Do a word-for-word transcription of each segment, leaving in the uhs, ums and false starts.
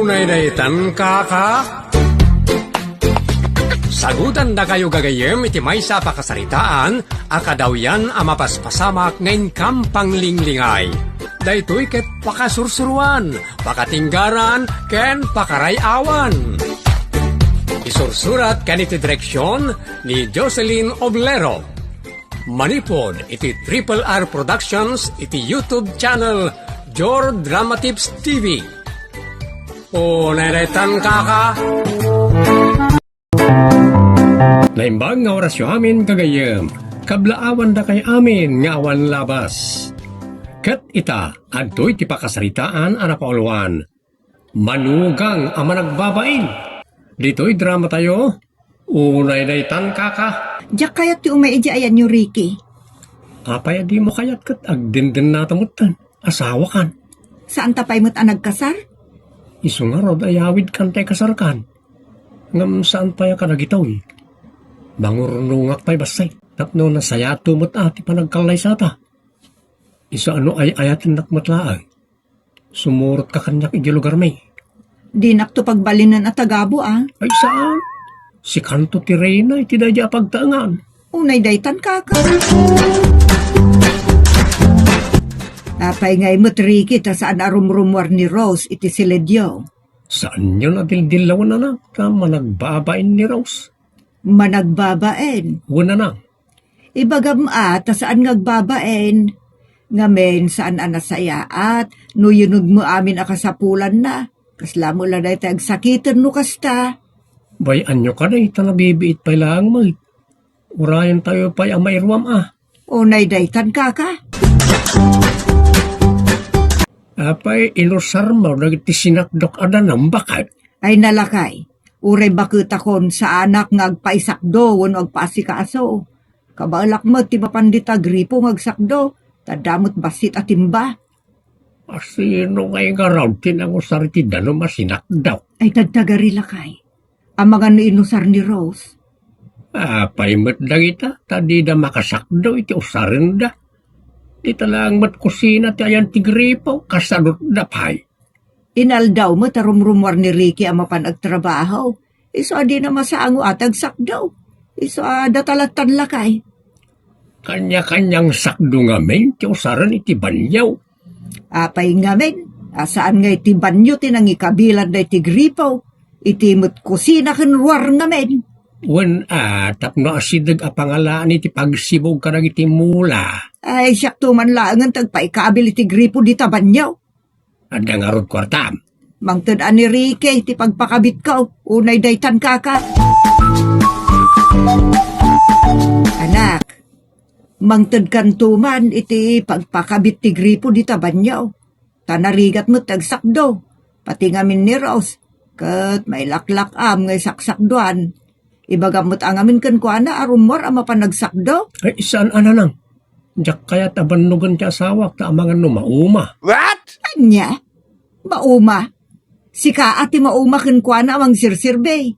Unay daytan, kaka? Sagutandakayo gagayyem iti maysa a pakasaritaan a kadawyan a mapaspasamak nga inkam panglinglingay. Daytoy ket pakasursuruan, pakatinggaran, ken pakaray-awan. Isursurat ken iti direksion ni Jocelyn Oblero. Manipud iti Triple R Productions iti YouTube channel Jor Drama Tips T V. Unay daytan, kaka? Naimbag nga orasyo amin, gagayyem. Kablaawandakay amin nga awan labas. Ket ita, adtoy ti pakasaritaan a napauluan. Manugang a managbabain. Ditoy dramatayo, unay daytan, kaka. Diak kayat ti umay idiay ayanyo, Ricky. Apay a dimo kayat ket agdendennata metten? Asawakan. Saanta pay met a nagkasar? Isu ngarud, ayawidkan tay kasarkan. Ngem saan pay a kadagitoy. Mangurnongak pay bassit. Tapno nasayato met a ti panagkallaysata. Isu a no ay-ayatennak met laeng. Sumurotka kaniak iti lugarmi. Dinakto pagbalinen a tagabu, a? Ay, saan? Sikanto ti reyna iti daydi a pagtaengan. Unay daytan, kaka. Apay ngay met, Ricky, ta saan a rumrumuar ni Rose iti silidyo? Saanyo a dildillawen, anak, ta managbabain ni Rose. Managbabain? Wen, anak. Ibagam a, ta saan nga agbabain. Ngamin, saan a nasayaat, no yunodmo amin a kasapulanna. Kasla met la dayta agsakiten no kasta. Bay-anyo kadi ta nabibiit pay laeng met. Urayentayo pay a mairuam a. Unay daytan, kaka. Apay, inusarmo dagiti sinakdok a danum, baket? Ay, nalakay. Uray baketakon, saanak nga agpaisakdo wenno agpaasikaso. Kabaelak met ti mapan dita gripo nga agsakdo, ta adda met bassit a timba. Asino ngay ngarud ti nangusar iti danum a sinakdok? Ay, tagtagari, lakay. Amangan no inusar ni Rose. Apay met dagita, ta dida makasakdo iti usarenda. Dita laeng met kusina ti ayan ti gripo, kasadutda pay. Inaldaw met a rumrumuar ni Ricky a mapan agtrabaho. Isu a dina masango a ti agsakdo. Isu a data lattan, lakay. Kanya-kanyang sakdo ngamin ti usaren iti banio. Apay ngamin, a saan nga iti banio ti nangikabilan daydi gripo, iti met kusina ken ruar ngamin. Wen a, tapno asideg a pangalaan iti pagsibug kadagiti mula. Ay, siakto man laengen ti agpaikabil iti gripo dita banio. Adda ngarud kuartam? Mangted a ni Ricky ti pagpakabitko, unay daytan, kaka. Anak, mangtedkanto man iti pagpakabit ti gripo dita banio. Ta narigat met ti agsakdo, pati ngamin ni Rose, ket mailaklak-am nga isaksakdoan. Ibagam met a ngamin kenkuana a rummuar a mapan agsakdo. Ay, saan a nanang? Diak kayat a bannogen ti asawak ta amangan no mauma. What? Ania? Mauma? Sika a ti mauma kenkuana a mangserserbi.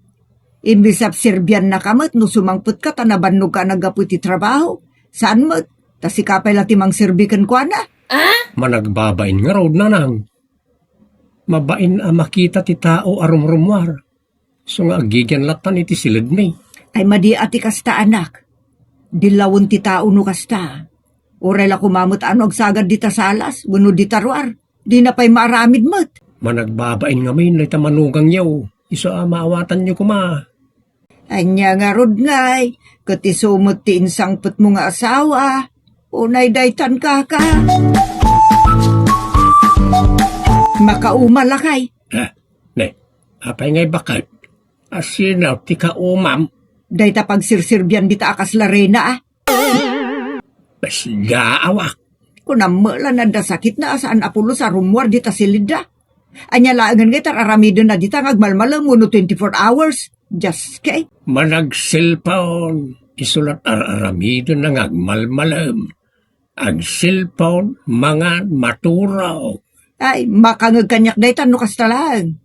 Imbes a serbiannaka met no sumangpetka ta nabannogka a naggapu iti trabaho. Saan met? Ta sika pay la ti mangserbi kenkuana. Managbabain ngarud, nanang. Mabain a makita ti tao a rumrumuar. Isu nga agigian lattan iti siledmi. Ay, madi a ti kasta, anak. Dillawen ti tao no kasta. Uray la koma met a no agsagad dita salas, wenno dita ruar. Dina pay maaramid met. Managbabain ngamin dayta manugangyo. Isu a maawatanyo koma. Ania ngarud ngay, ket isu met ti insangpetmo nga asawa. Unay daytan, kaka. Makauma, lakay. Ah, ne, apay ngay baket? Asino ti kaumam? Dayta pagserserbian dita a kasla reyna, a. Basta awak. Kunam met la no adda sakitna a saan a pulos a rummuar dita silidda. Ania laengen ngay ta ar-aramidenna dita nga agmalmalem wenno twenty-four hours? Just kay. Managselpon, isu la ti ar-aramidenna nga agmalmalem. Agselpon, mangan, maturog. Ay, makangeg kaniak dayta no kasta laeng.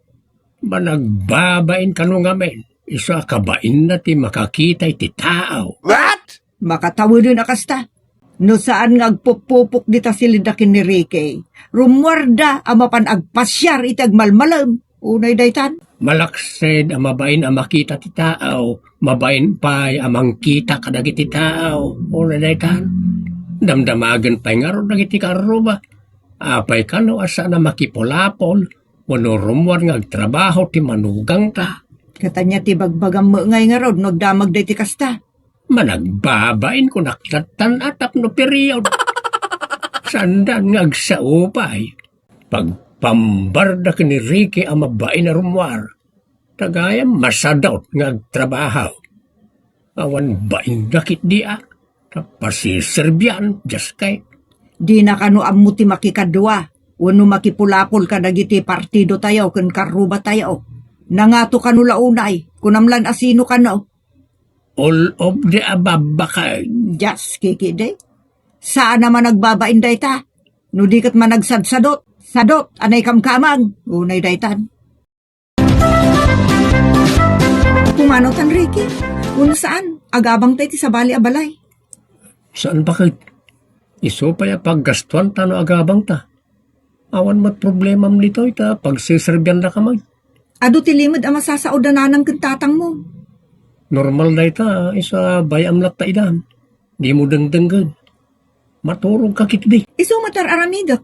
Managbabain kano ngamin, isu a kabainna ti makakita iti tao. What? Makataweden a kasta. No saan nga agpuppupok dita silidda ken ni Ricky, rummuarda a mapan agpasiar iti agmalmalem. Unay daytan. Malaksid a mabain a makita ti tao, mabain pay a mangkita kadagiti tao. Unay daytan. Damdamagen pay ngarud dagiti karruba. Apay kano a saan a makipulapol wenno rummuar nga agtrabaho ti manugangta? Ket ania ti bagbagam met ngay ngarud no agdamag daytoy kasta? Managbabain kunak lattan a tapno period. Saandan nga agsao pay. Pagpambarda ken ni Ricky a mabain a rummuar. Tagayam masadot nga agtrabaho. Awan bainna ketdi a. Pasiserbian, just kay. Dina kano ammo ti makikadua, wenno makipulapol kadagiti partidotayo ken karrubatayo. Nangato kano la unay, kunam lan a sino kano. All of the above, bakay. Just kikidi. Saan a managbabain dayta? No di ket managsadsadot, sadot a naikamkamang, unay daytan. Kumano tan, Ricky? Wenno saan, agabangta iti sabali a balay? Saan, bakit? Isu pay a paggastuanta no agabangta. Awan met problemam ditoy ta pagseserbiandaka met. Adu ti limed a masasao da nanang ken tatangmo. Normal dayta, isu a bay-am latta idan. Dimo dengdenggen. Maturogka ketdi. Isu met ar-aramidek.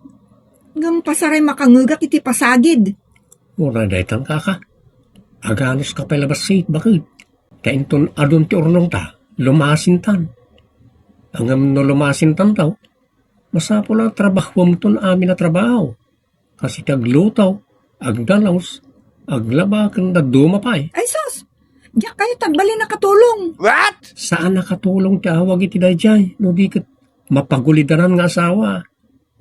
Ngem pasaray makangngegak iti pasagid. Uray daytan, kaka. Aganuska pay la bassit, bakit? Ta inton adun ti urnongta, lumasintan. Ngem no lumasintanto, masapul a trabahuamton amin a trabaho. Kas iti agluto, agdalos, aglaba, ken dadduma pay. Ay sus! Diak kayat agbalin a katulong. What? Saan a katulong ti awag iti daydiay, no di ket mapagulidanan nga asawa,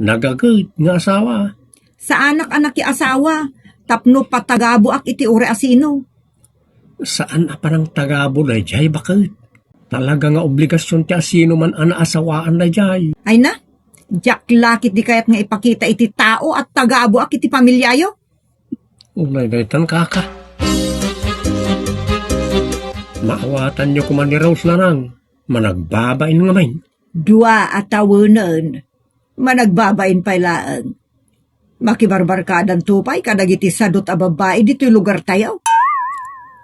nagaged nga asawa. Saanak a nakiasawa, tapno patagaboak iti uray a sino. Saan a panangtagabo daydiay, baket. Talaga nga obligasion ti asinoman a naasawaan daydiay. Ay na, diak la ketdi kayat nga ipakita iti tao a tagaboak iti pamiliayo. Unay daytan, kaka. Maawatanyo koma ni Rose, nanang, managbabain ngamin. Dua a tawenen, managbabain pay laeng. Makibarbarkadanto pay kadagiti sadot a babbai ditoy lugartayo.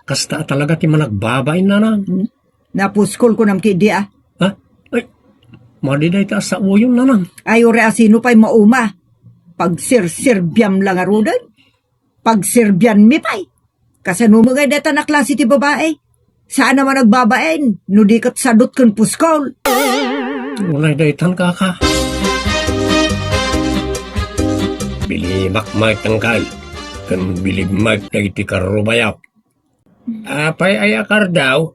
Kasta a talaga ti managbabain, nanang. Hmm? Napuskol kunam ketdi a. Ha? Ay, madi dayta a saoyon, nanang. Ay, uray a sino pay mauma. Pagserserbiam la ngaruden. Pagserbianmi pay. Kasano met ngay daytan a klase ti babai? Saan a managbabain, no di ket sadot ken puskol. Unay daytan, kaka. Bilibak met, angkel, ken bilib met dagiti karrubayo. Apay aya kardaw?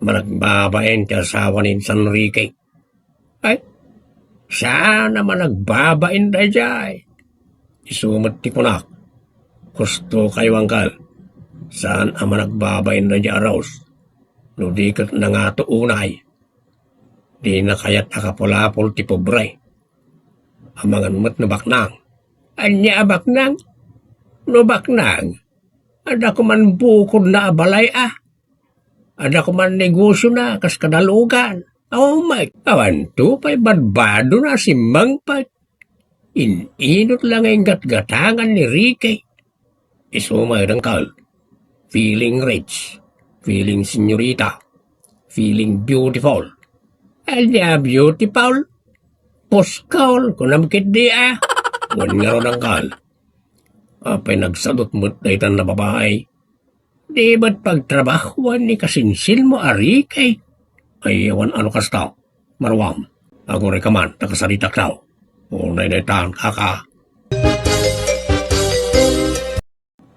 Managbabain ti asawa ni Insan Ricky. Ay, saan a managbabain daydiay. Isu met ti kunak. Husto kayo, angkel. Saan a managbabain daydiay a Rose. No di ket nangato unay. Dina kayat a kapulapol ti pobre. Amangan met no baknang. Ania a baknang? No baknang, adda koman bukodna a balay a. Adda koman negosiona kas kadalugan. Awan met, awanto pay badbadona a simmangpet. In-inot la nga inggatgatangan ni Ricky. Isu met, angkel. Feeling rich, feeling senyorita, feeling beautiful. Ania a beautiful? Puskol, kunam ketdi a. Wen ngarud, angkel. Apay nagsadot met daytan a babai. Di met pagtrabahuan ni kasinsilmo a Ricky? Ay, awan a no kasta. Maruam, aguray ka man, ta kasaritak taw. Unay daytan, kaka.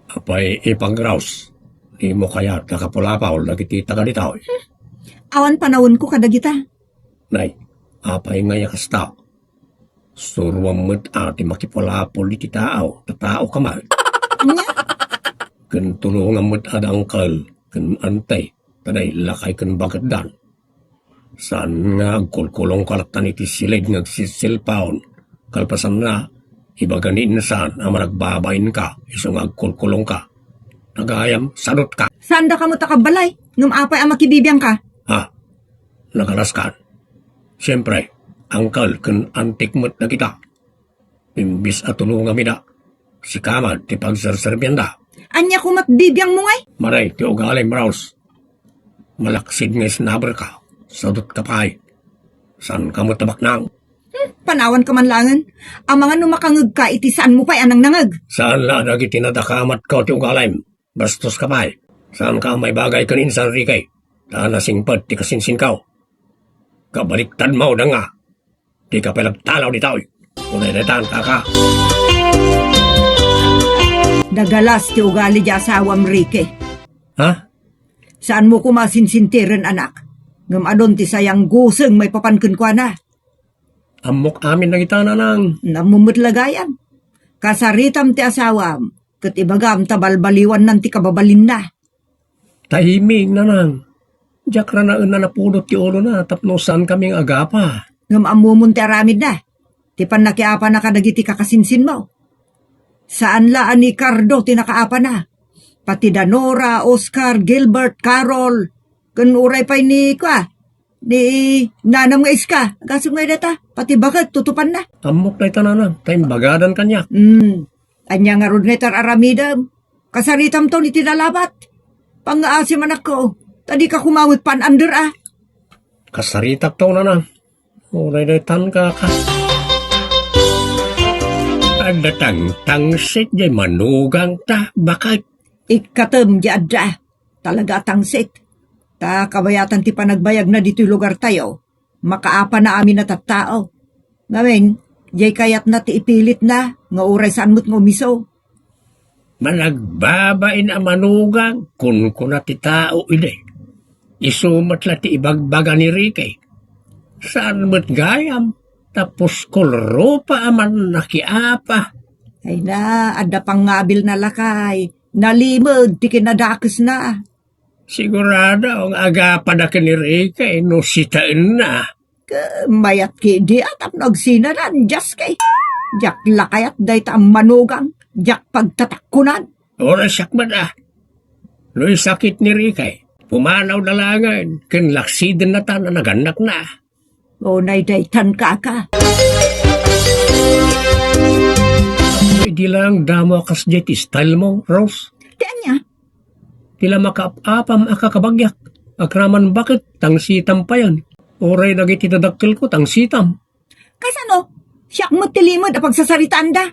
Apay, Ipang Rose, dimo kayat a kapulapol dagiti taga ditoy? Awan panawenko kadagita. Nay, apay ngay a kasta? Suroam met a ti makipulapol iti tao, ta tao ka man. Ania? Ken tulongam met a da angkel ken ante, ta da lakay ken baketdan. Saan nga agkulkulongka lattan iti siled nga agsiselpon. Kalpasanna, ibaga ni Insan a managbabainka, isu nga agkulkulongka. Gayam, sadutka. Saandaka met a kabbalay, ngem apay a makibibiangka? Ha? Nagalaskan. Siempre, angkel ken antik met dagita. Imbis a tulongamida, Sika met ti pagserserbianda. Ania koma ti bibiangmo ngay? Madi ti ugalim, Rose. Malaksid nga isnaberka. Sadutka pay. Saanka met a baknang. Hmm, panawanka man laengen. Amangan no makangegka iti saanmo pay a nangnangeg. Saan la dagiti nadakamatko ti ugalim. Bastoska pay. Saanka a maibagay ken insan, Ricky. Ta nasingpet ti kasinsinko. Kabaliktadmo, danga. Dika pay nagtalaw ditoy. Unay daytan, kaka. Nagalas ti ugali ti asawam, Ricky. Ha? Saanmo koma sinsintiren, anak. Ngem adun ti sayangguseng maipapan kenkuana. Ammok amin dagita, nanang. Ammom met la gayam. Kasaritam ti asawam, ket ibagam ta balbaliwannan ti kababalinna. Tahimik, nanang. Diak ra naen a napudot ti ulona tapno saankami nga agapa. Ngem ammomon ti aramidna. Ti pannakiapana kadagiti kakasinsinmo. Saan la a ni Cardo ti nakaapana. Pati da Nora, Oscar, Gilbert, Carol, ken uray pay ni, kua, ni nanam nga iska, agasem ngay dayta, pati baket tutupanna. Ammok dayta, nanang, ta imbagadan kaniak. Hmm. Ania ngarud ngay ti ar-aramidem? Kasaritamton iti lalabat. Pangngaasim, anakko, ta dika koma met paan-under a. Kasaritakto, nanang. Uray daytan, kaka. Adda tangtangsit diay manugangta, baket. Ikkatem diay adda. Talaga a tangsit. Ta kabayatan ti panagbayagna ditoy lugartayo, makaapana amin a tattao. Ngamin, diay kayatna ti ipilitna nga uray saan met nga umiso. Managbabain a manugang, kunkuna ti tao idi. Isu met la ti ibagbaga ni Ricky. Saan met gayam, ta puskol rupa a mannakiapa. Ay na, adda pangngabilna lakay. Nalimed ti kinadakesna. Sigurado nga agapada ken ni Ricky no sitaenna. Ket mayat ketdi a tapno agsinadan, Dios kay. Diak la kayat dayta a manugang, diak pagtatakkunan. Uray siak met a. No isakit ni Ricky, pumanawda laengen, ken laksidennatan a nagannakna. Unay daytan, kaka. Idi laeng damo a kasdiay ti style mo, Rose. Ti ania? Ti la makaap-apam a kakabagyak. Agraman baket, tangsitam payen. Uray dagiti dadakkelko, tangsitam. Kasano? Siak met ti limed a pagsasaritaanda.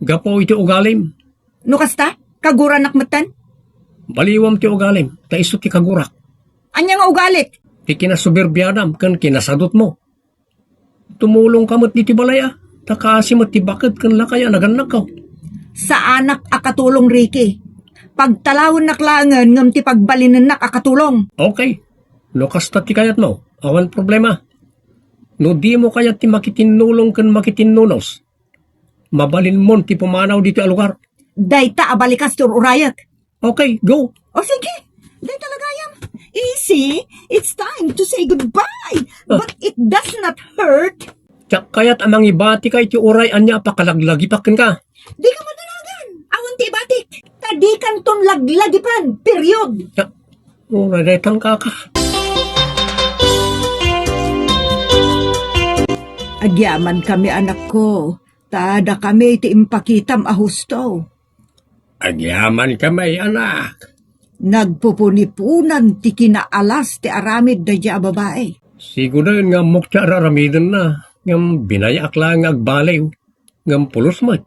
Gapu iti ugalim. No kasta, kaguranak metten? Baliwam ti ugalim, ta isu ti kagurak. Ania nga ugalik? Ti kinasuberbiadam ken kinasadutmo. Tumulongka met ditoy balay a, ta kaasi met ti baket ken lakay a nagannakko. Saanak a katulong, Ricky. Pagtalawennak laengen ngem ti pagbalinennak a katulong. Okay. No kasta ti kayatmo, awan problema. No dimo kayat ti makitinnulong ken makitinnunos, mabalinmon ti pumanaw ditoy a lugar. Dayta a balikas ti ur-urayek. Okay, go. O sige, dayta la gayam. Easy, it's time to say goodbye. Ah. But it does not hurt. Diak kayat a mangibatika iti uray ania a pakalaglagipak kenka. Dika madanagan. Awan ti ibatik. Ta dikanton laglagipan. Period. Ya, uray daytan, kaka. Agyamankami, anakko. Ta dakami ti impakitam a husto. Agyamankami, anak. Nagpupuniponan ti kinaalas ti aramid daydiay a babai. Siguden nga ammok ti ar-aramidenna, ngem binayaak laeng nga agbaliw, ngem pulos met.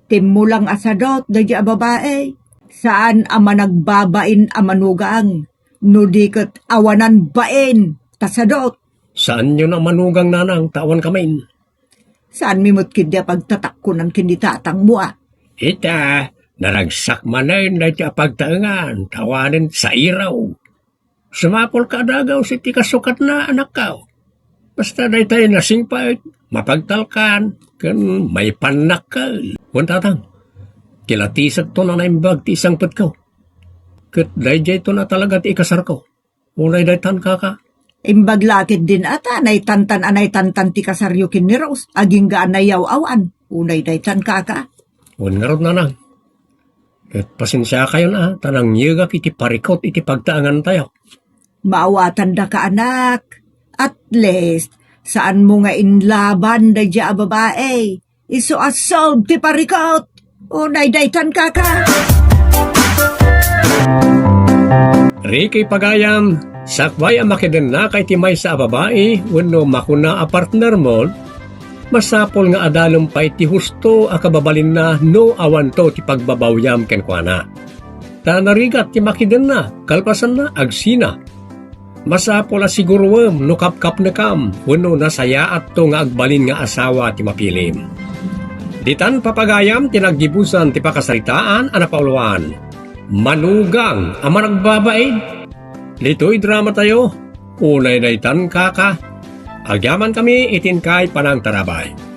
Timmulang a sadot daydiay a babai, saan a managbabain a manugang, no di ket awanan bain ta sadot. Saanyon a manugang, nanang, ta awankamin. Saanmi met ketdi a pagtatakkunan ken ni tatangmo a. Ita, naragsak manen daytoy a pagtaengan, ta awanen sairaw. Sumapulka a dagaw iti kasukatna, anakko. Basta daytay nasingpet, mapagtalkan, ken maipannakkel. Wen, tatang, kilatisekton a naimbag ti isangpetko. Ket daydiayton a talaga ti ikasarko. Unay daytan, kaka. Imbag la ketdin a ta naitantan a naitantan ti kasaryo ken ni Rose, agingga a nayaw-awan. Unay daytan, kaka. Wen ngarud, nanang. Ket pasensiakayon a, ta nangyegak iti parikut iti pagtaengantayo. Maawatandaka, anak. At least, saanmo nga inlaban daydiay a babai. Isu a solve ti parikut. O daydaytan, kaka. Ricky pagayam, sakbay a makidennaka iti maysa a babai wenno makuna a partnermo, masapul nga adalem pay ti husto a kababalinna no awanto ti pagbabawyam kenkuana. Ta narigat ti makidenna, kalpasanna, agsina. Masapul a siguruem no kapkapnekam wenno nasayaatto nga agbalin nga asawa ti mapilim. Ditan papagayam ti naggibusan ti pakasaritaan a napauluan, Manugang a Managbabain. Ditoy dramatayo, unay daytan, kaka. Agyamankami iti inkay panangtarabay.